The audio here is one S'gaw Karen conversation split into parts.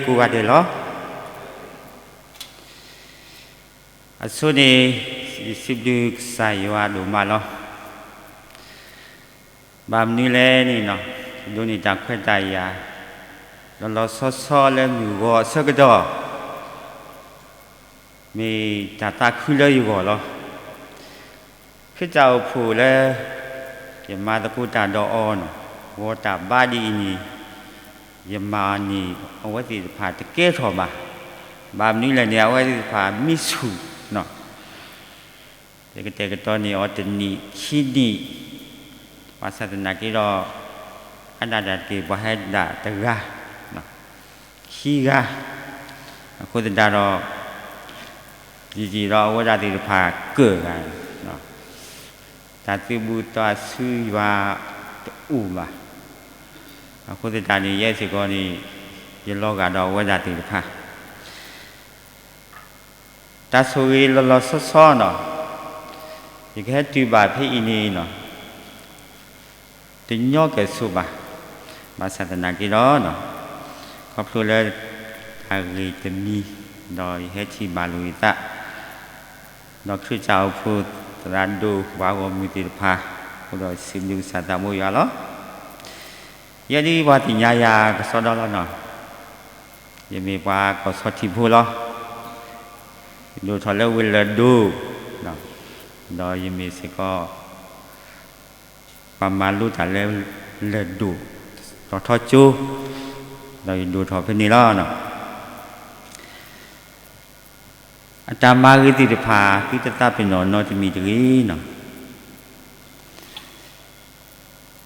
ကိးဂၤဒဲးလီၤ. အဆိန့ၣ် ယစံးဘျုးကစၢ်ယွၤဒိၣ်မးလီၤ. ဘၣ်မနုၤလဲၣ်န့ၣ်, ဒိးန့ၢ်တၢ်ခွဲးတၢ်ယာ် လီၤလီၤဆီဆီလၢမုၢ်ဂီၤအဆၢကတီၢ် မ့ၢ်တၢ်သးခုလၢယဂီၢ်လီၤ. ခရံာ်တၢ်အိၣ်ဖှိၣ်လၢ ယမၤသကိးတၢ်ဒီးအီၤန့ၣ်, ဂီၤတၢ်ဘါဒ်အံၤန့ၣ်, ယမၤအီၤန့ၣ်အဝဲသ့ၣ်တဖၣ်တကဲထီၣ်ဘၣ်. ဘၣ်မနုၤလဲၣ်န့ၣ် အဝဲသ့ၣ်တဖၣ်မံဆူၣ် ယကတဲာ်ကတီၤန့ၢ်အီၤတနံၣ်ခံနံၣ်, ဘၣ်ဆၣ်သနာ်က့ဒီး အါဒၣ်တၢ်တက့ၢ် ပှၤဟဲဒၣ်တဂၤ ခံဂၤ, အဃိသတးဒီး ယယံာ်ဒီးအဝဲဒၣ်သ့ၣ်တဖၣ်ကၢၣ်ဂၤ, တၢ်သုးဘူးသးဆူယွၤတအိၣ်ဘၣ်. အဃိသတးန့ၣ် ယဲစ့ၢ်ကီးန့ၣ် ယလီၤဂာ်ဒီးအဝဲဒၣ်သ့ၣ်တဖၣ် တၢ်ဆိၣ်ဂ့ၤလီၤလီၤဆီဆီန့ၣ်, ယကဟဲတုၤဘၣ်ဖဲအံၤန့ၣ်, တညီကဲၣ်ဆိးဘၣ်. ဘၣ်ဆၣ်သနာ်က့ဒီး, ခီဖျိလၢတၢ်ဂ့ၢ်တမံၤ, ဒီးယဟဲထံၣ်ဘၣ်လိာ်ယသး, ဒီးခရံာ်တၢ်အိၣ်ဖှိၣ်သရၣ်ဒိၣ်ပှၤဂီၢ်မုၢ်သ့ၣ်တဖၣ်, အဃိဒီးစံးဘျုးကစၢ်သးဘိယွၤလီၤ. ယဲဒၣ်ပှၤသ့ၣ်ညါယၤကစီဒီလီၤန့ၣ်, ယမ့ၢ်ပှၤကီၢ်ဆီထံဖိလီၤ. ယဒိၣ်ထီၣ်လၢဝ့ၢ်လၢၢ်ဒိၣ်, ဒီးယမ့ၢ်စ့ၢ်ကီး ပှၤမၤလိတၢ်လၢလၢၢ်ဒိၣ် တီၤထီကၠိ, ဒီးယဒိၣ်ထီၣ်ဖဲန့ၣ်လီၤ. အတၢ်မၤဂ့ၤသ့ၣ်တဖၣ် သုတသးပ့ၤနီၣ်နီတမံၤ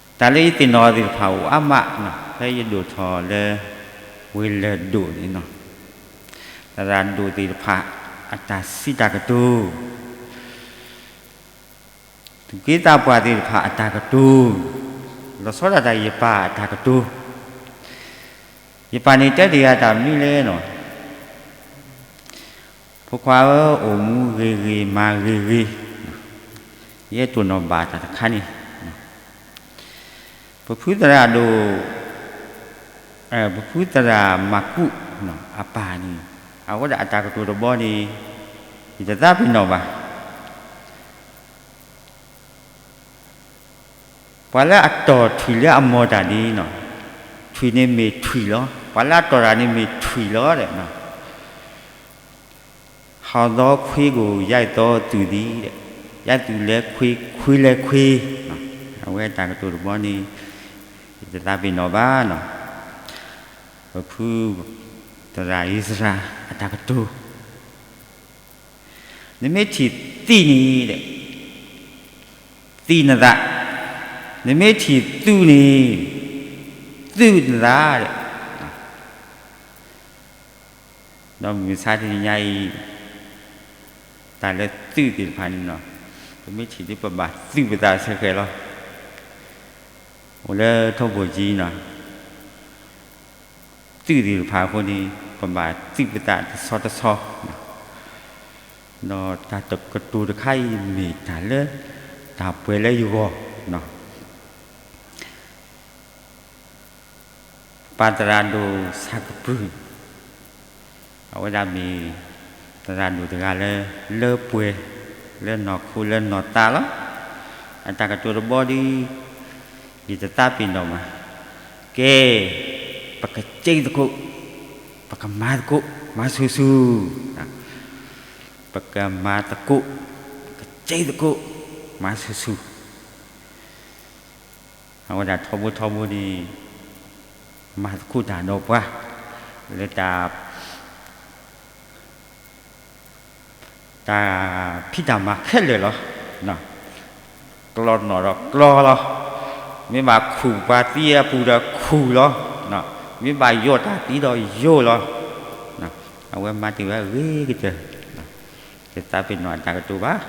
တဂ့ၤန့ၣ်, တၢ်လၢယသ့ၣ်နီၣ်သ့ၣ်တဖၣ်အိၣ်အါမး, ဖဲယဒိၣ်ထီၣ်လၢဝ့ၢ်လၢၢ်ဒိၣ်န့ၣ်, သရၣ်ဒိၣ်သ့ၣ်တဖၣ်အတၢ်စံးတၢ်ကတိၤ, သူၣ်က့သးပှၢ်သ့ၣ်တဖၣ်အတၢ်ကတိၤ, လီၤဆီဒၣ်တၢ်ယပၢ်အတၢ်ကတိၤ, ယပၢ်န့ၣ်တဲတ့ၢ်ယၤတၢ်မနုၤလဲၣ်န့ၣ်, ဖိခွါဧၢ, အိၣ်မူဂ့ၤဂ့ၤမၤဂ့ၤဂ့ၤ, ယအဲၣ်တိၢ်နီၣ်ဘၣ်တၢ်တခါန့ၣ်, ပဖုသရၣ်ဒိၣ်, ပဖုသရၣ်မၤကူးအပၢ်န့ၣ်, အဝဲဒၣ်အတၢ်ကတိၤတဘီန့ၣ်, ယတသးပ့ၤနီၣ်ဘၣ်. ပှၤလၢအတီၢ်ထွံၣ်လၢအမီၢ်တၢ်ဒ်န့ၣ်, ထွံၣ်န့ၣ်မ့ၢ်ထွံၣ်လီၤ. ပှၤလၢအတီၢ်တၢ်န့ၣ်မ့ၢ်ထွံၣ်လီၤ. ဟီၣ်သီခွ့ကိာ် ယါသီသုးဒံး, ယါသုးလဲၤခွ့ ခွ့လဲၤခွ့, အဝဲတၢ်ကတိၤတဘီန့ၣ်, ယတသးပ့ၤနီၣ်ဘၣ်န့ၣ်, ပဖုသရၣ်အံၣ်စရၤအတၢ်ကတိၤ နမ့ၢ်ထံၣ်သံန့ၣ်, သံနသး, နမ့ၢ်ထံၣ်သုးန့ၣ်, သုးနသး, ဒီးမုၢ်မဆါတနံၤညါအံၤ, တၢ်လၢသုးသ့ၣ်တဖၣ်န့ၣ်, ပမ့ၢ်ထံၣ်ဒ်ပဘၣ်သုးပသးစ့ၢ်ကီးလီၤ. အိၣ်လၢထိၣ်ဖိကံန့ၣ် သုးသ့ၣ်တဖၣ်အဃိန့ၣ်, ပဘၣ်သုးပသးတဆီတဆီ, ဒီးတၢ်ကတိၤတခါအံၤမ့ၢ်တၢ်လၢ တၢ်ပှဲၤလၢယဂီၢ်, ပၢ်သရၣ်ဒိၣ်ဆၣ်ကပုၢ်, အဝဲဒၣ်မ့ၢ်သရၣ်ဒိၣ်တဂၤလၢ လၢပှဲၤလၢနီၢ်ခိလၢနီၢ်သးလီၤ. အတၢ်ကတိၤတဘီဒီး ယတသးပ့ၤနီၣ်ဘၣ်. ကဲ, ပကစ့သကိး, ပကမၤသကိး, မၤဆူၣ်ဆူၣ်, ပကမၤသကိး, ပကစ့သကိး, မၤဆူၣ်ဆူၣ်. အဝဲဒၣ်ထီဘိထီဘိန့ၣ် မၤသကိးတၢ်ဒီးပှၤ လၢတၢ် တၢ်ဖံးတၢ်မၤခဲလၢာ်လီၤ. ကျီနီၣ်ဒီးကျီလီၤ. မ့ၢ်ဘၣ်ခူၣ်ပှၤသံအပူၤဒီးခူၣ်လီၤ. မ့ၢ်ဘၣ်ယိးတၢ်သံဒီးယိးလီၤ. အဝဲမၤတ့ၢ်ဝဲအဂ့ၤကတၢၢ်, တသးပ့ၤနီၣ်အတၢ်ကတိၤဘၣ်.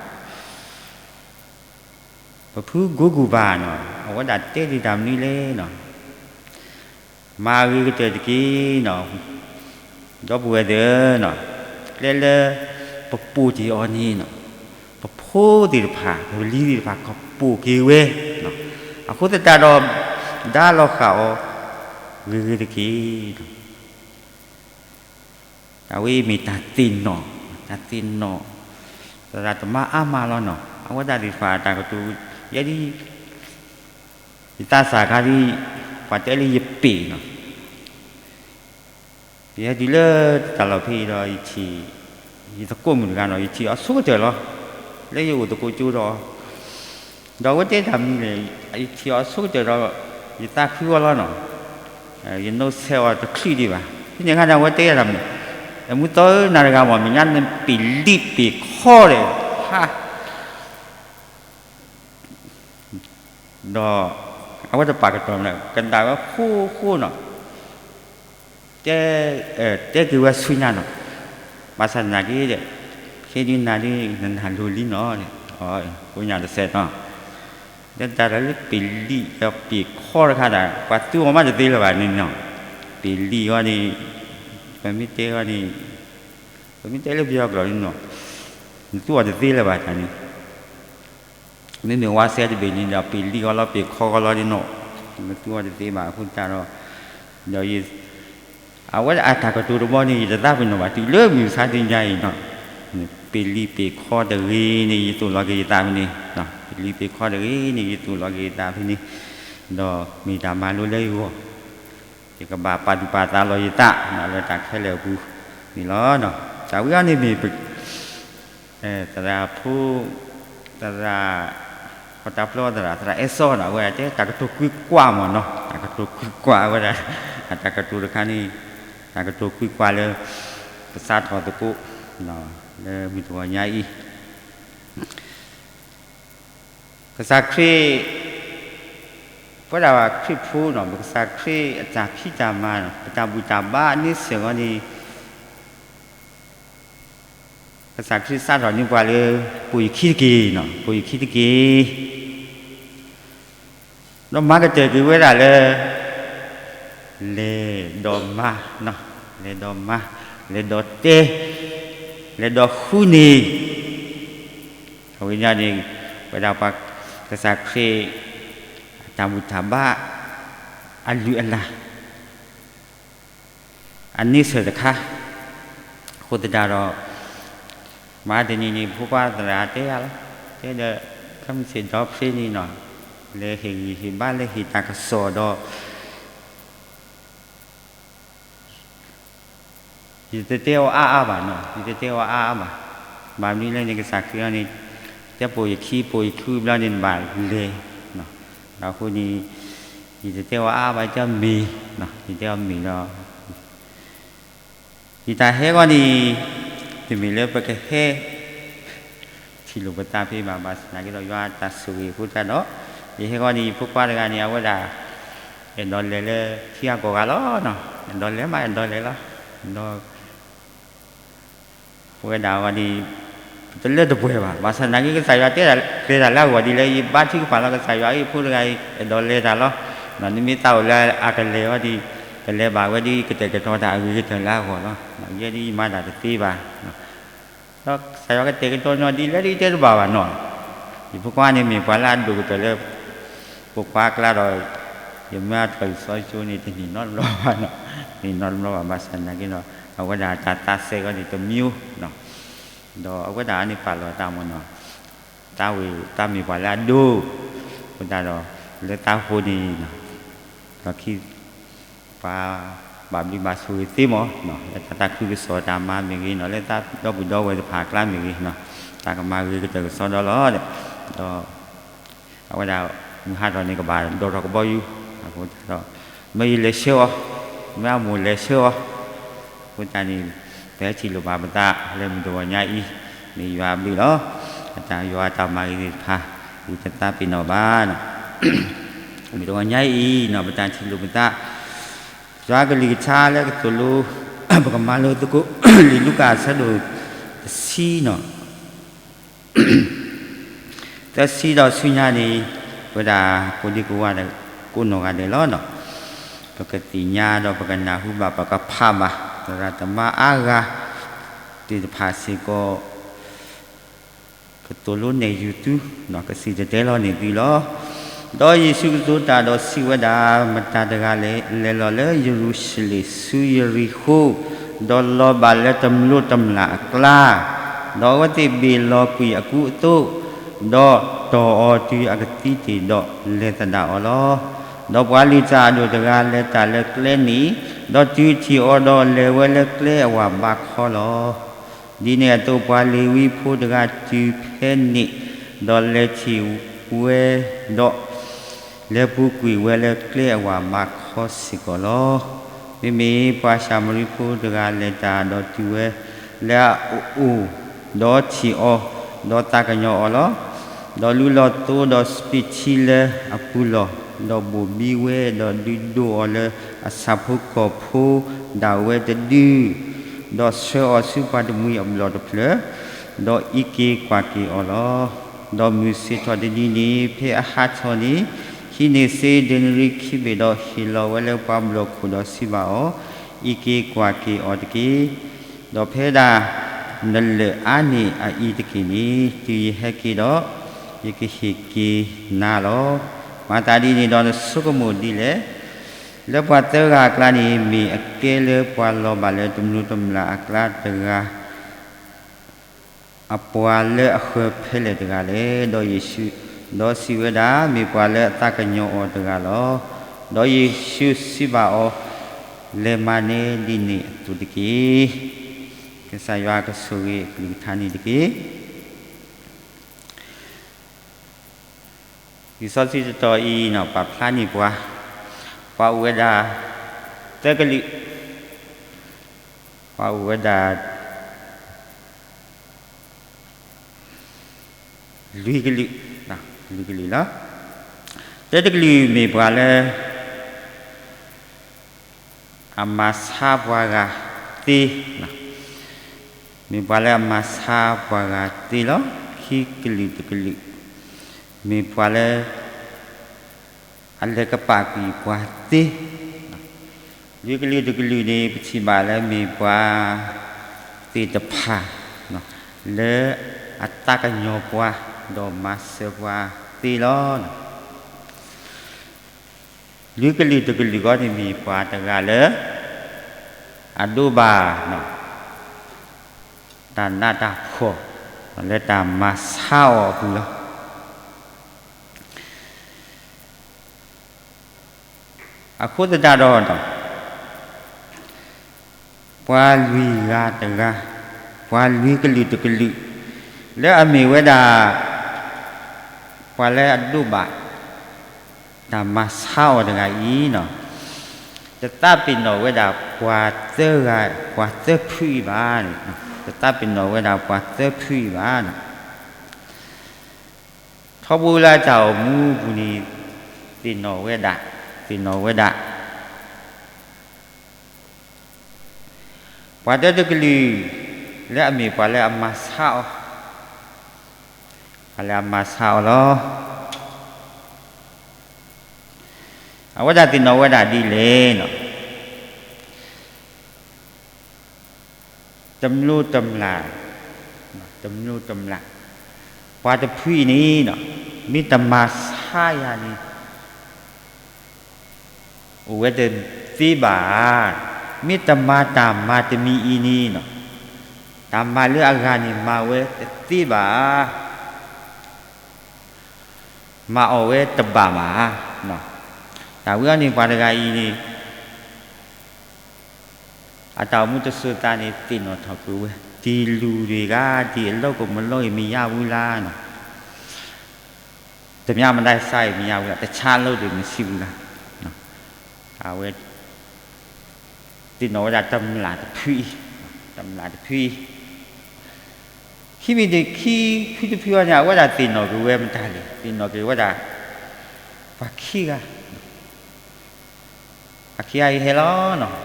ပဖုကိးကူၣ်ဘၣ်န့ၣ် အဝဲဒၣ်တဲဒံးတၢ်မနုၤလဲၣ်န့ၣ်, မၤအဂ့ၤကတၢၢ်တက့ၢ်န့ၣ်, ဒီပုၢ်ဝဲၢ်သ့ၣ်ဧၢ, ကျဲလၢပပိာ်တ့ၢ်အီၤန့ၣ်, ပဖိသ့ၣ်တဖၣ် ပလံၤသ့ၣ်တဖၣ်ကပိာ်က့ၤဝဲ, အဃိသတးဒီး ဒါလီၤဃာ်အီၤ ဂ့ၤဂ့ၤတက့ၢ်. အဝဲအံၤမ့ၢ်တၢ်သ့ၣ်နီၣ်, တၢ်သ့ၣ်နီၣ်, သရၣ်သမါအါမးလီၤနီၤ. အဝဲဒၣ်သ့ၣ်တဖၣ်အတၢ်ကတိၤ ယဲဒၣ် ယသးစၢ်ခါဒ် ပှၤတဲလၢယပ့ၤနီၤ. ယဟဲတုၤလၢတၢ်လီၢ်ဖဲအံၤဒီး ယထံၣ် ယသကိးမုၣ်တဂၤနီၤ, ယထံၣ်အီၤဆိကတၢၢ်လီၤ. လၢယအိၣ်သကိးကၠိဒီး ဒီးအဝဲတဲတၢ်မနုၤလဲၣ်, ယထံၣ်အီၤဆိကတၢၢ်ဒီး ယသးခုအီၤလီၤနီၤ. ယနီၣ်ဆဲးအီၤတချုးဒံးဘၣ်. ဖဲန့ၣ်အခါန့ၣ် အဝဲတဲတၢ်မနုၤ, မုၢ်သီဧၢ နၤတဂၤမ့ၢ်မဲာ်ညါနပ့ၤလံာ်ပ့ၤခီဒီး ဟါ ဒီးအဝဲတပာ်ကတီၢ်မနုၤ ကနၣ်ဝဲဃိဃိနီၤ, တဲ တဲက့ၤဝဲဆူညါနီၤ, ဘၣ်ဆၣ်သနာ်က့ဒီး ခဲဒုးနၤဒုး နနၢ်လိၤလံနီၤ, ကိးညါတစဲးနီၤ, ဒီးတၢ်လၢပ့ၤလံာ်ဒီးပ့ၤခီတခါဒၣ် ပှၤသူအီၤမးတသ့လၢၤဘၣ်န့ၣ်နီၤ, ပ့ၤလံာ်အီၤန့ၣ် ပမ့ၢ်တဲအီၤန့ၣ် ပမ့ၢ်တဲလၢပယီၤကျိာ်န့ၣ်နီၤ, နသူအီၤတသ့လၢၤဘၣ်တၢ်န့ၣ် မ့မ့ၢ်ဝါစဲတဘ့ၣ်န့ၣ်ဒီး ပ့ၤလံာ်အီၤလီၤ ပ့ၤခီအီၤလီၤန့ၣ်နီၤ, နသူအီၤတသ့ဘၣ်အဃိသတးဒီး, ဒီး အဝဲဒၣ်အတၢ်ကတိၤတဘီန့ၣ် ယတသးပ့ၤနီၣ်ဘၣ် တုၤလၢမုၢ်မဆါတနံၤညါအံၤနီၤ, ပ့ၤလံာ်ပ့ၤခီတဂ့ၤန့ၣ် ယသိၣ်လီၤက့ၤယသးဖဲန့ၣ်, ပ့ၤလံာ်ပ့ၤခီတဂ့ၤန့ၣ် ယသိၣ်လီၤက့ၤယသးဖဲန့ၣ်, ဒီးမ့ၢ်တၢ်မၤလိလၢယဂီၢ် ယကဘၣ်ပာ်သူၣ်ပာ်သးလီၤယသး လၢတၢ်ခဲလၢာ်အပူၤန့ၣ်လီၤ. တၢ်ဝံၤအံၤန့ၣ်မ့ၢ် သရၣ်ဖိ သရၣ် ပတၢ်ပျီသရၣ် သရၣ်အဲၣ်စီဒီး အဝဲတဲ တၢ်ကတိၤကွံာ်ကွၢ်မ့ၢ်နီၤ, တၢ်ကတိၤကွံာ်ကွၢ်ဝဲဒၣ် အတၢ်ကတိၤတခါန့ၣ် တၢ်ကတိၤကွံာ်ကွၢ်လၢ ကစးထီၣ်သကိး လၢမုၢ်တဂီၤညါအံၤ ကစၢ်ခရံာ် ပဝဲဒၣ်ခရံာ်ဖိနီၤ ပကစၢ်ခရံာ်အတၢ်ဖံးတၢ်မၤ ပတၢ်ဘူၣ်တၢ်ဘါအန့ဆၢၣ်အဂီၢ်န့ၣ် ကစၢ်ခရံာ်စးထီၣ်န့ၢ်ပှၤလၢ ပိာ်ယခံတက့ၢ်နီၤ, ပိာ်ယခံတက့ၢ် ဒီးမၤကတၢၢ်က့ၤဝဲဒၣ်လၢ လဲၤဒီးမၤ, လဲၤဒီးမၤ, လဲၤဒီးတဲ, လဲၤဒီးဃုန့ၢ်, အဝဲညါန့ၣ် ဝဲဒၣ်ပှၤကစၢ်ခရံာ် အတၢ်ဘူၣ်တၢ်ဘါ အလုၢ်အလၢ် အန့ဆၢၣ်တခါ, အဃိသတးဒီး မၤတနံၤန့ၣ် ဖိခွါသရၣ်တဲယၤလီၤ, တဲဒီး ခဲမုၢ်ဆ့ၣ်ဒီဖျ့န့ၣ်နီၤ, လဲၤဟ့ၣ်ဂံၢ်ဟ့ၣ်ဘါလၢဟ့ၣ်တၢ်ကစီၣ်ဒီး ယတတဲအီၤအါအါဘၣ်နီၤ, ယတတဲအီၤအါအါဘၣ်, ဘၣ်မနုၤလဲၣ်န့ၣ် ကစၢ်ခရံာ်အံၤန့ၣ် တဲပိာ်ယခံပိာ်ယခံဘျီန့ၣ် နဘၣ်လဲၤ, ဒီးအဃိန့ၣ် ယတတဲအီၤအါအါဘၣ် ယတဲအီၤမ့ၢ်, ယတဲအီၤမ့ၢ်ဒီး ယတၢ်ဟဲဂီၢ်န့ၣ် တမ့ၢ်လၢပကဟဲ ထံၣ်လိာ်ပသးဖဲဘၣ်, ဘၣ်ဆၣ်သနာ်က့ဒီး ယွၤအတၢ်ဆိၣ်ဂ့ၤအဃိသတးဒီး ယဟဲဂီၢ်န့ၣ် ယဖိခွါတဂၤန့ၣ် အဝဲဒၣ် အဲၣ်ဒိးလဲၤလၢထံဂၤကီၢ်ဂၤလီၤ, အဲၣ်ဒိးလဲၤမး အဲၣ်ဒိးလဲၤလီၤ, ဒီး ပဝဲဒၣ်အဂီၢ်န့ၣ် ပတလၢတပှဲၤဘၣ်, ဘၣ်ဆၣ်သနာ်က့ ကစၢ်ယွၤတဲတၢ်ကျဲၤတၢ်လၢအဂီၢ်ဒ်လဲၣ်, ယဘါထုကဖၣ်လီၤ ကစၢ်ယွၤအံၤ ဖိတဂၤအံၤ အဲၣ်ဒိးလဲၤတၢ်လီၤ, နမ့ၢ်သးအိၣ်လၢအကလဲၤအဂီၢ်န့ၣ် ကလဲၤဘၣ်ဝဲဒ်ကတဲာ်ကတီၤတၢ်အဂ့ၤကတၢၢ်လၢအဂီၢ်လီၤ, ယဲဒ်ယမၤတၢ်တသ့ဘၣ် ဒီးကစၢ်ယွၤကတဲာ်ကတီၤညီဒ်လဲၣ်ဒ်တဲတဘၣ်ဘၣ်နီၤ, ယဖိခွါန့ၣ်မ့ၢ်ပှၤလၢအဒိၣ်ကတၢၢ်လၢ ပိာ်ခွါအကျါဒီး ယမၢအထီၣ်လံာ်စီဆှံကၠိန့ၣ် တန့ၢ်နီတဘျီဘၣ်နီၤ, တန့ၢ်နီတဘျီဘၣ်, ဘၣ်ဆၣ်သနာ်က့ဒီး အဝဲဒၣ်တၢ်သးစဲအဂီၢ်န့ၣ်တမံၤနီၤ, ဒီးအဝဲဒၣ်န့ၣ်ပာ်လီၤအသးမ့ၢ်နီၤ, သးဝဲၢ်သးမ့ၢ်ပှၤလၢအဒိၣ်, အဃိသတးဒီး လၢသးဟိန့ၣ် လီၢ်ခံ ပှၤဘၣ်ဘျုးဘၣ်ဆိၣ်ဂ့ၤသ့မ့ၢ် လၢတၢ်သးခုကစီၣ်တၢ်မၤမ့ၢ်ဂ့ၤနီၤ, လၢသးဒီပုၢ်ဒီဝဲၢ်တဖၣ်အကျါမ့ၢ်ဂ့ၤနီၤ, တၢ်ကမၤဂ့ၤကတၢၢ်ကစီဒီလီၤ, ဒီး အဝဲဒၣ်မုၢ်ဟါထီၣ်န့ၣ် ကဘၣ်ဒိးထီၣ်ကဘီယူၤ, အဃိသတးဒီး မ့ၢ်ယလဲၤဆှၢအီၤ, မ့ၢ်အမိၢ်လဲၤဆှၢအီၤ, အဃိသတးန့ၣ် ပဟဲထံၣ်လိာ်ဘၣ်ပသးလၢမုၢ်တဂီၤညါအံၤ, မ့ၢ်ယွၤအဘျုးလီၤ, အတၢ်ယွၤအတၢ်မၤဂ့ၤသ့ၣ်တဖၣ် ယတသးပ့ၤနီၣ်ဘၣ်နီၤ မုၢ်တဂီၤညါအံၤနီၤ ပတၢ်ထံၣ်လိာ်ပသး ယွၤကလုၢ်ကထါလၢကသိၣ်လိ ပကမၤလိသကိး လံာ်လူၤကၣ်အဆၢဒိၣ်တဆံနီၤ သၢဆံဒီးဆူညါန့ၣ် ပဝဲဒၣ်ကိးဒံကိးဂၤကိးနီၢ်ဂၤဒဲးလီၤနီၤ ပကသ့ၣ်ညါဒီးပကနၢ်ဟူဘၣ် ပကဖးဘၣ် သရၣ်သမါအါဂၤသ့ၣ်တဖၣ်စ့ၢ်ကီး ကသိၣ်လိနဲၣ်ယုာ်သု, ကစံၣ်တဲၤတဲလီၤန့ၢ်သုလီၤ. ဒီးယ့ၣ်ၡူးကတိၤတၢ်ဒီးစံးဝဲဒၣ်, မတၤတဂၤလဲၣ် လဲၤလီၤလၢယရူၤၡလ့ၣ်ဆူယရံၤဃိၤ, ဒီးလီၤဘၣ်လၢတမျိၢ်တမျာ်အကျါ, ဒီးအဝဲသ့ၣ်ဘ့ၣ်လီၤကွံာ်အကူအသိး, ဒီးတီၢ်အီၤတုၤအကသံတ့ၢ်, ဒီးလဲၤသဒၣ်အီၤလီၤ. ဒီးပှၤလုၢ်တၢ်အဒိၣ်တဂၤလဲၤတၢ်လၢကျဲန့ၣ်, ဒီးတုၤထံၣ်အီၤဒီးလဲၤဝဲလၢကျဲအဝၢ်ဘါခီလီၤ. ဒ်န့ၣ်အသိး ပှၤလ့ၤဝံဖိတဂၤတုၤဖဲန့ၣ်, ဒီးလဲၤထံၣ်ဝဲဒီး လဲၤပူၤကွံာ်ဝဲလၢကျဲအဝၢ်ဘါခီစ့ၢ်ကီးလီၤ. မ့မ့ၢ်ပှၤၡၤမရံဖိတဂၤလဲၤတၢ်ဒီးတုၤဝဲလၢအအိၣ်, ဒီးထံၣ်အီၤ, ဒီးသးကညီၤအီၤလီၤ. ဒီးလူလီၤသိဒီးစပံးထံလၢအပူၤလီၢ်, ဒီးဘိၣ်ဘံဝဲ, ဒီးဒုးဒိးအီၤလၢအဆၣ်ဖိကီၢ်ဖိဒၣ်ဝဲတဒု, ဒီးဆှၢအီၤဆူပှၤတမှံၤအဘျီၣ်တဖျၢၣ်, ဒီးအံးက့ၤကွၢ်က့ၤအီၤလီၤ. ဒီးမုၢ်ဆ့ၣ်ထီၣ်တနံၤန့ၣ် ဖဲအဟးထီၣ်န့ၣ်, ဟံးန့ၢ်စ့ဒ့နရံၣ်ခံဘ့ၣ်, ဒီးဟ့ၣ်လီၤဝဲလၢပှၤဘျီၣ်ခိၣ်ဒီးစံးဘၣ်အီၤ, အံးက့ၤကွၢ်က့ၤအီၤတက့ၢ်. ဒီးဖဲဒၣ်နလၢာ်အါန့ၢ်အအံၤတက့ၢ်န့ၣ်, တုၤယဟဲက့ၤဒီး, ယကဟ့ၣ်က့ၤနၤလီၤ. မၤသးဒ်န့ၣ်ဒီးနဆိကမိၣ်ဒ်လဲၣ်. လၢပှၤသၢဂၤအကျါန့ၣ် မ့ၢ်အကဲလၢပှၤလီၤဘၣ်လၢတမျိၢ်တမျာ်အကျါတဂၤ အပှၤလၢအဃၢၤဖဲလဲၣ်တဂၤလဲၣ်. ဒီးယ့ၣ်ၡူး, ဒီးစံးဝဲဒၣ်, မ့ၢ်ပှၤလၢအသးကညီၤအီၤတဂၤလီၤ. ဒီးယ့ၣ်ၡူးစံးဘၣ်အီၤ, လဲၤမၤန့ၢ်ဒ်န့ၣ်အသိးတက့ၢ်. ကစၢ်ယွၤကဆိၣ်ဂ့ၤအကလုၢ်ကထါန့ၣ်တက့ၢ်. လံာ်စီဆှံတတီၤအံၤန့ၣ် ပာ်ဖျါန့ၢ်ပှၤ, ပှၤအိၣ်ဝဲဒၣ်သၢကလုာ်, ပှၤအိၣ်ဝဲဒၣ် လွံၢ်ကလုာ်, လွံၢ်ကလုာ်လီၤ. တၢတကလုာ်မ့ၢ်ပှၤလၢ အမၤဆါပှၤဂၤသ့, မ့ၢ်ပှၤလၢအမၤဆါပှၤဂၤသ့လီၤ. ခံကလုာ်တကလုာ်, မ့ၢ်ပှၤလၢ အလဲၤကပာ်ကွံာ်ပှၤသ့, လွံၢ်ကလုာ်တကလုာ်န့ၣ် ပထံၣ်ဘၣ်လၢမ့ၢ်ပှၤသ့ၣ်တဖၣ် လၢအသးကညီၤပှၤ ဒီးမၤစၢၤပှၤသ့လီၤ. လွံၢ်ကလုာ်တကလုာ်ဃီန့ၣ်မ့ၢ်ပှၤတဂၤလၢ အဒိးဘၣ် တၢ်နးတၢ်ဖှီၣ် လၢတၢ်မၤဆါအီၤအပူၤလီၤ. အဃိသတးဒီး ပှၤလွံၢ်ဂၤတဂၤ, ပှၤလွံၢ်ကလုာ်တကလုာ်, လၢအမ့ၢ်ဝဲဒၣ် ပှၤလၢအဒိးဘၣ် တၢ်မၤဆါအီၤတဂၤအံၤန့ၣ်, တသးပ့ၤနီၣ်ဝဲဒၣ်ပှၤသၢဂၤ, ပှၤသၢဖုအံၤဘၣ်န့ၣ်, တသးပ့ၤနီၣ်ဝဲဒၣ်ပှၤသၢဖုအံၤဘၣ်န့ၣ်. ထီဘိလၢတၢ်အိၣ်မူအပူၤန့ၣ် သ့ၣ်နီၣ်ဝဲဒၣ်, သ့ၣ်နီၣ်ဝဲဒၣ် ပှၤတၢတကလုာ် လၢအမ့ၢ်ပှၤလၢအမၤဆါအီၤ, ပှၤလၢအမၤဆါအီၤလီၤ. အဝဲဒၣ်သ့ၣ်နီၣ်ဝဲဒၣ်ဒ်လဲၣ်န့ၣ် တမျိၢ်တမျာ်, တမျိၢ်တမျာ်, ပှၤတဖုအံၤန့ၣ် မ့ၢ်တမၤဆါယၤန့ၣ် အိၣ်ဝဲတသ့ဘၣ်ဧါ. မ့ၢ်တမၤတၢ်မၤတမံၤအံၤန့ၣ် တၢ်မၤလၢအဂၤန့ၣ် မၤဝဲတသ့ဘၣ်ဧါ. မၤအီၣ်ဝဲတဘၣ်ဘၣ်ဧါ. တၢ်ဝံၤအံၤန့ၣ် ပှၤတဂၤအံၤန့ၣ် အတၢ်အိၣ်မူတစိၤသးန့ၣ် သ့ၣ်နီၣ်ထီၣ်ကွံာ်ဝဲ, ဒီးလူၤတဂၤ ဒီးအလုပ်ကမလုပ်ရင်မရဘူးလား, တမျၢ်မတၤဆါရင်မရဘူးလား, တခြားအလုပ်တွေမရှိဘူးလား. အဝဲ သ့ၣ်နီၣ်ဝဲဒၣ်တမျာ်တဖုအံၤ, တမျာ်တဖုအံၤ, ခံမံၤတခံဖုတဖုအံၤန့ၣ် အဝဲဒၣ်သ့ၣ်နီၣ်က့ၤဝဲမတၤလဲၣ်, သ့ၣ်နီၣ်က့ၤဝဲဒၣ် ပှၤခံဂၤ ပှၤခံဂၤအံၤဟဲလီၤန့ၣ်,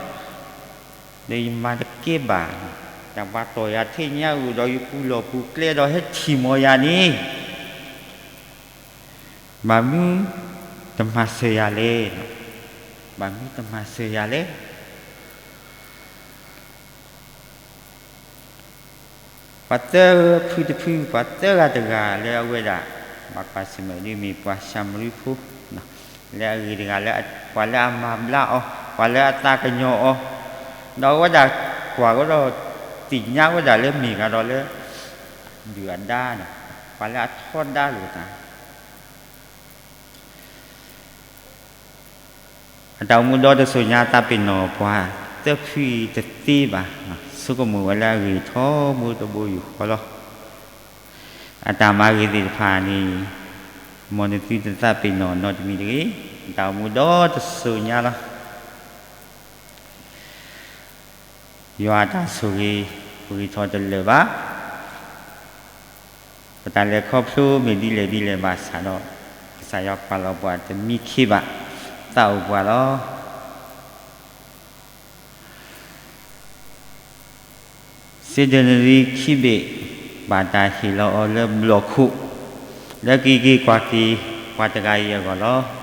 ဒီးယမၤတကဲဘၣ်, တၢ်ပှၤတီၢ်ယၤထဲညါအုၣ်ဒီးယပူၤလီၢ်ပူၤကျဲဒီးဟဲထံၣ်မီၤယၤန့ၣ်, ဘၣ်မနုၤတမၤစၢၤယၤလဲၣ်, ဘၣ်မနုၤတမၤစၢၤယၤလဲၣ်. ပှၤသၢဖုတဖု ပှၤသၢဂၤတဂၤလၢအဝဲဒၣ် ဘၣ်ကွၢ်ဆၢၣ်မဲာ်ဒ်မ့ၢ်ပှၤၡၤမရံဖိ လၢအဂ့ၤတဂၤလၢ ပှၤလၢအမၤဘျါအီၤ ပှၤလၢအသးကညီၤအီၤ, ဒီးအဝဲဒၣ် ပှၤကဒီးသ့ၣ်ညါဝဲဒၣ်လၢမ့ၢ်ဂၤဒီးလၢ ဒုၣ်အဒါဒီး ပှၤလၢအထီဒါလိာ်သး အတၢ်အိၣ်မူဒီတစိၤညါ သးပ့ၤနီၣ်ပှၤသၢဖုအံၤတသ့ဘၣ်, ဆိကမိၣ်ဝဲလၢအဂ့ၢ်ထီဘိတဘိယူၢ်ဃီလီၤ. အတၢ်မၤဂ့ၤသ့ၣ်တဖၣ်န့ၣ် မ်နသုတသးပ့ၤနီၣ်နီတမံၤတဂ့ၤ, အတၢ်အိၣ်မူဒီတစိၤညါလီၤ. ယွၤအတၢ်ဆိၣ်ဂ့ၤ ပဂ့ၤထီၣ်တလၢာ်ဘၣ်. ပတၢ်လဲၤခီဖျိမ့ၢ်ဒ်လဲၣ်ဒ်လဲၣ်ဘၣ်ဆၣ်ဒီး ကစၢ်ယွၤပာ်လီၤပှၤတမံခ့ဘၣ်, သးအိၣ်ပှၤလီၤ. စ့ဒၢနရံခံဘ့ၣ် ဘၣ်တၢ်ဟ့ၣ်လီၤအီၤလၢဘျီၣ်ခိၣ် လၢက့ၤက့ၤကွၢ်က့ၤ ပှၤတဂၤအံၤအဂီၢ်လီၤ.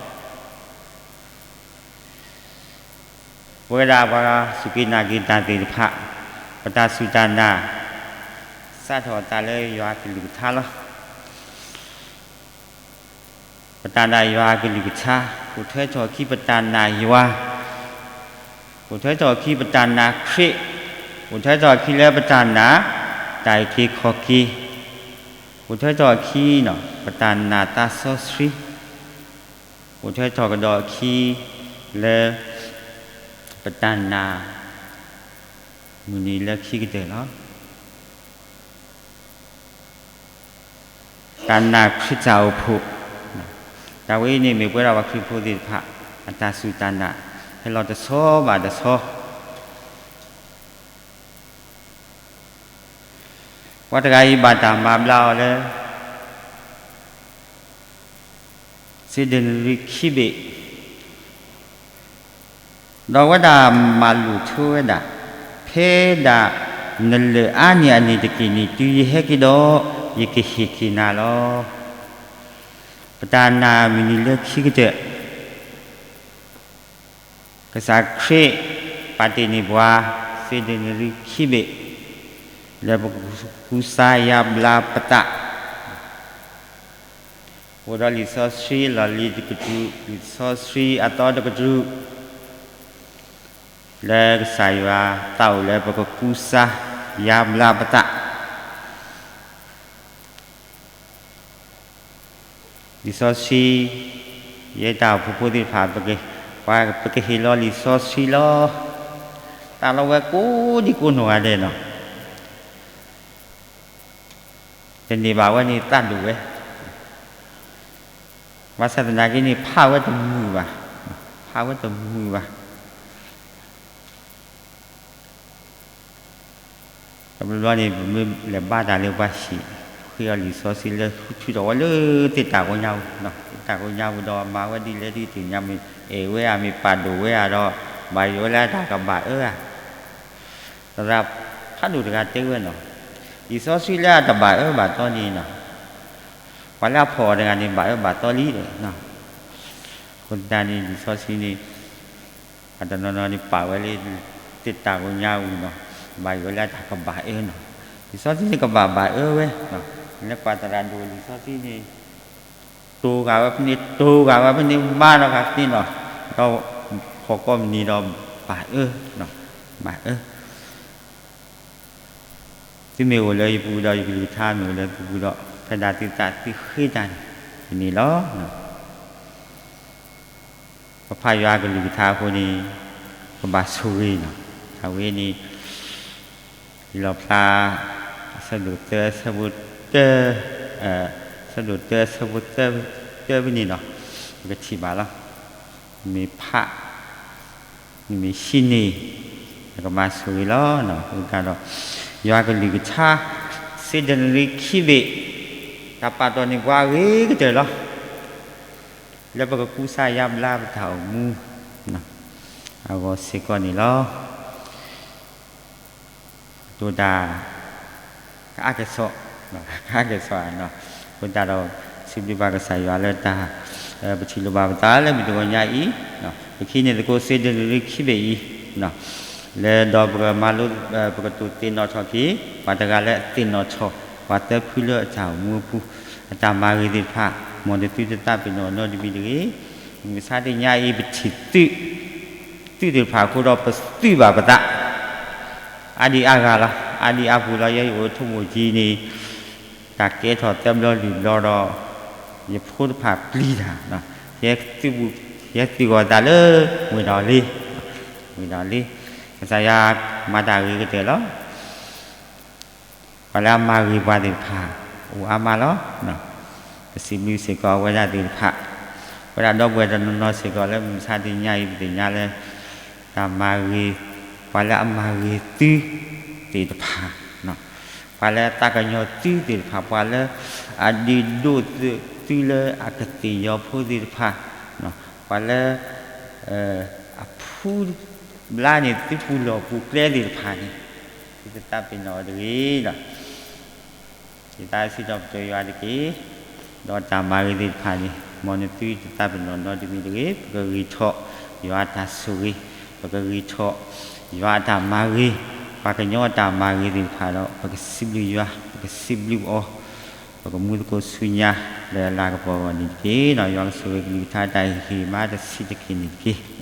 ပဝဲဒၣ်ပှၤစူၢ်က့ၤနာ်က့ၤတၢ်သ့ၣ်တဖၣ် ပတၢ်စူၢ်တၢ်နာ် စးထီၣ်အသးလၢယွၤအကလုၢ်ကထါလီၤ. ပတၢ်နာ်ယွၤအကလုၢ်ကထါ အိၣ်ထွဲထီၣ်အခံပတၢ်နာ်ယွၤ, အိၣ်ထွဲထီၣ်အခံပတၢ်နာ်ခရံာ်, အိၣ်ထွဲထီၣ်အခံလၢပတၢ်နာ် တၢ်အုၣ်က့ၤခီၣ်က့ၤ, အိၣ်ထွဲထီၣ်အခံ ပတၢ်နာ်သးစီဆှံ, အိၣ်ထွဲထီၣ်ကဒီးအခံ လၢ ပတၢ်နာ် မုၢ်နံၤလၢခံကတၢၢ်လီၤ. တၢ်နာ်ခရံာ်တၢ်အိၣ်ဖှိၣ်, တၢ်ဝဲအံၤန့ၣ်မ့ၢ်ပဝဲဒၣ်ပှၤခရံာ်ဖိသ့ၣ်တဖၣ် အတၢ်စူၢ်တၢ်နာ် ဟဲလီၤတဆီဘၣ်တဆီ ပှၤတဂၤအံၤဘၣ်တၢ်မၤဘျါအီၤလၢ စ့ဒၢနရံခံဘ့ၣ်, ဒီးအဝဲဒၣ်မၤလိာ်ဆိဝဲဒၣ်, ဖဲဒၣ်နလၢၢ်အါန့ၢ်အန့ၣ်တက့ၢ်န့ၣ် တုၤယဟဲက့ၤဒီး ယကဟ့ၣ်က့ၤနၤလီၤ. ပတၢ်နာ်မုၢ်နံၤလၢခံကတၢၢ် ကစၢ်ခရံာ်ပာ်တ့ၢ်န့ၢ်ပှၤ စ့ဒၢနရံခံဘ့ၣ် လၢပကကူစါယါဘျါပသး, အိၣ်ဒီးလံာ်စီဆှံအလီၢ်လံၤတကတြူၢ်, လံာ်စီဆှံအသီတကတြူၢ်, လၢကစၢ်ယွၤသးအိၣ်လၢပကကူစါယါဘျါပသး လံာ်စီဆှံ, ယဲတၢ်အိၣ်ဖှိၣ်ဖိသ့ၣ်တဖၣ် ပကဟ့ၣ်လီၤလံာ်စီဆှံလီၤ. တၢ်လီၤဝဲကိးဒံကိးနီၢ်ဂၤဒဲးနီၤ, တန့ၢ်ဘၣ်ဝဲန့ၣ်သးဒိၣ်ဝဲ, ဘၣ်ဆၣ်သနာ်က့န့ၣ် ဖးဝဲတမုာ်ဘၣ်, ဖးဝဲတမုာ်ဘၣ် တဘျီဘျီန့ၣ် ပမ့ၢ်လဲၤဘါတၢ်လၢပှၤဟံၣ်, ဃ့အီၤလံာ်စီဆှံလၢ ထုးထီၣ်ဝဲလၢသ့ၣ်တၢ်ကိညါပူၤ, သ့ၣ်တၢ်ကိညါပူၤဒီး မၤဝဲဒ်လဲၣ်ဒ်သ့ၣ်ညါမ့ၢ် အဲၣ်ဝဲဧါ မ့ၢ်ပာ်ဒိၣ်ဝဲဧါဒီး ဘၣ်ယိၣ်ဝဲလၢတၢ်ကဘၣ်အၢဧါ. သရၣ်ဖးဒိၣ်တဂၤတဲဝဲနီၤ, လံာ်စီဆှံလၢအတဘၣ်အၢဘၣ်သီန့ၣ်နီၤ, ပှၤလၢအဖီၣ်အီၤတဂၤန့ၣ် ဘၣ်အၢဘၣ်သီလံ, အဃိသတးန့ၣ် လံာ်စီဆှံန့ၣ် အတနီၤနီၤန့ၣ် ပာ်ဝဲလၢ သ့ၣ်တၢ်ကိညါပူၤနီၤ, ဘၣ်ယိၣ်ဝဲလၢတၢ်ကဘၣ်အၢနီၤ, လံာ်စီဆှံန့ၣ်ကဘၣ်ဘၣ်အၢဝဲ, လၢပှၤသရၣ်ဒိၣ်လံာ်စီဆှံန့ၣ် တိၤဂာ်ဝဲဖဲန့ၣ် တိၤဂာ်ဝဲဖဲန့ၣ် မၤဒီးဂာ်သ့နီၤ, ဒီးဖီၣ်ကိးမုၢ်နံၤဒီး ဘၣ်အၢ, ဘၣ်အၢ သုမ့ၢ်အိၣ်လၢယပူၤဒီး ယကလုၢ်ကထါမ့ၢ်အိၣ်လၢသုပူၤဒီး ဖဲဒၣ်သုသးသုဃ့တၢ်န့ၣ် တန့ၢ်လီၤ. ပဖးယွၤကလုၢ်ကထါအဃိန့ၣ် ကဘၣ်ဆိၣ်ဂ့ၤနီၤ, အဝဲန့ၣ် လံာ်လီၣ်ဖျါ အဆၢဒိၣ်သၢ အဆၢဖိတၢ အဆၢဒိၣ်သၢ အဆၢဖိတၢ တၢဖဲန့ၣ်နီၤ, ပကထံၣ်ဘၣ်လီၤ. မ့ၢ်ဖး မ့ၢ်ဟံးန့ၢ် အကမၤဆိၣ်ဂ့ၤလီၤ. အဃိသတးဒီး ယွၤကလုၢ်ကထါ စ့ဒၢနရံခံဘ့ၣ် တၢ်ပာ်တီၢ်န့ၢ်ပှၤအဂ့ၤကတၢၢ်လီၤ. လၢပကကူစါယါဘျါပတၢ်အိၣ်မူ အဂီၢ်စ့ၢ်ကီးန့ၣ်လီၤ. တိၢ်တၢ် ကအါကဲၣ်ဆိး ကအါကဲၣ်ဆိးဧါနီၤ. အဃိသတးဒီး စံးဘျုးဘၣ်ကစၢ်ယွၤလၢတၢ် ပထံၣ်လိၣ်ဘၣ်ပသးလၢမုၢ်တဂီၤညါအံၤ ပကဟံးန့ၢ်သကိးစ့ဒၢနရံခံဘ့ၣ်အံၤ လၢဒီးပကမၤလိ ပကတိၢ်သ့ၣ်နီၣ်ထီၣ်က့ၤ ပှၤတဂၤလၢအသ့ၣ်နီၣ်ထီၣ် ပှၤသၢဖုလၢအတၢ်အိၣ်မူအပူၤ အတၢ်မၤဂ့ၤသ့ၣ်တဖၣ် မ်နသုတသးပ့ၤနီၣ်နီတမံၤတဂ့ၤ. မုၢ်မဆါတနံၤညါအံၤ ပထံၣ်သု သုးသ့ၣ်တဖၣ်အဃိဒီး ပသုးဘၣ်ပသး အါဒံအါဂၤလီၤ, အါဒံအါပူၤလီၤ. ယဲယအိၣ်ထိၣ်မိၣ်ကံန့ၣ် တၢ်ကဲထီၣ်သၢဘျီလွံၢ်ဘျီဒီး ယဖိတဖၣ်ပျံၤတၢ်, ယဲသုးပူၤ, ယဲသုးဂီၢ်သးလၢ ဝ့ၢ်ဒီးလ့, ဝ့ၢ်ဒီးလ့, ကစၢ်ယွၤမၤတၢ်ဂ့ၤကတၢၢ်လီၤ. ပှၤလၢအမၤဂ့ၤပှၤသ့ၣ်တဖၣ် အိၣ်အါမးလီၤ. ပစံးဘျုးစ့ၢ်ကီးအဝဲဒၣ်သ့ၣ်တဖၣ်, အဝဲဒၣ်ဒီပုၢ်ဝဲၢ်တနီၤနီၤစ့ၢ်ကီးလၢမုၢ်မဆါတနံၤညါအံၤ ပသ့ၣ်ညါလၢ တၢ်မၤဂ့ၤ, ပှၤလၢအမၤဂ့ၤသုသ့ၣ်တဖၣ်, ပှၤလၢအသးကညီၤသုသ့ၣ်တဖၣ်, ပှၤလၢအဒုးဒိၣ်သုလၢအကသ့ၣ်ယီၤဖိသ့ၣ်တဖၣ်, ပှၤလၢ အဖုဘျါန့ၣ် သုပူၤလီၢ်ပူၤကျဲသ့ၣ်တဖၣ်န့ၣ် သုတသးပ့ၤနီၣ်အီၤတဂ့ၤလီၤ. ယသးစံးထီၣ်ပတြၢၤယွၤတက့ၢ်. ဒီးတၢ်မၤဂ့ၤသ့ၣ်တဖၣ်န့ၣ် မ်နသုတသးပ့ၤနီၣ်နီတမံၤတဂ့ၤ. ပကဂံၢ်ထီၣ်ယွၤအတၢ်ဆိၣ်ဂ့ၤ, ပကဂံၢ်ထီၣ်ယွၤအတၢ်မၤဂ့ၤ, ပှၤကညီအတၢ်မၤဂ့ၤသ့ၣ်တဖၣ်ဒီး ပကစံးဘျုးယွၤ, ပကစံးဘျုးအီၤ, ပကမူသကိးဆူညါလၢအလၤကပီၤအဂီၢ်န့ၣ်တက့ၢ်. ယွၤကဆိၣ်ဂ့ၤကလုၢ်ကထါတၢ်ဟ့ၣ်ဂံၢ်ဟ့ၣ်ဘါတဆံးတက့ၢ်န့ၣ်တက့ၢ်.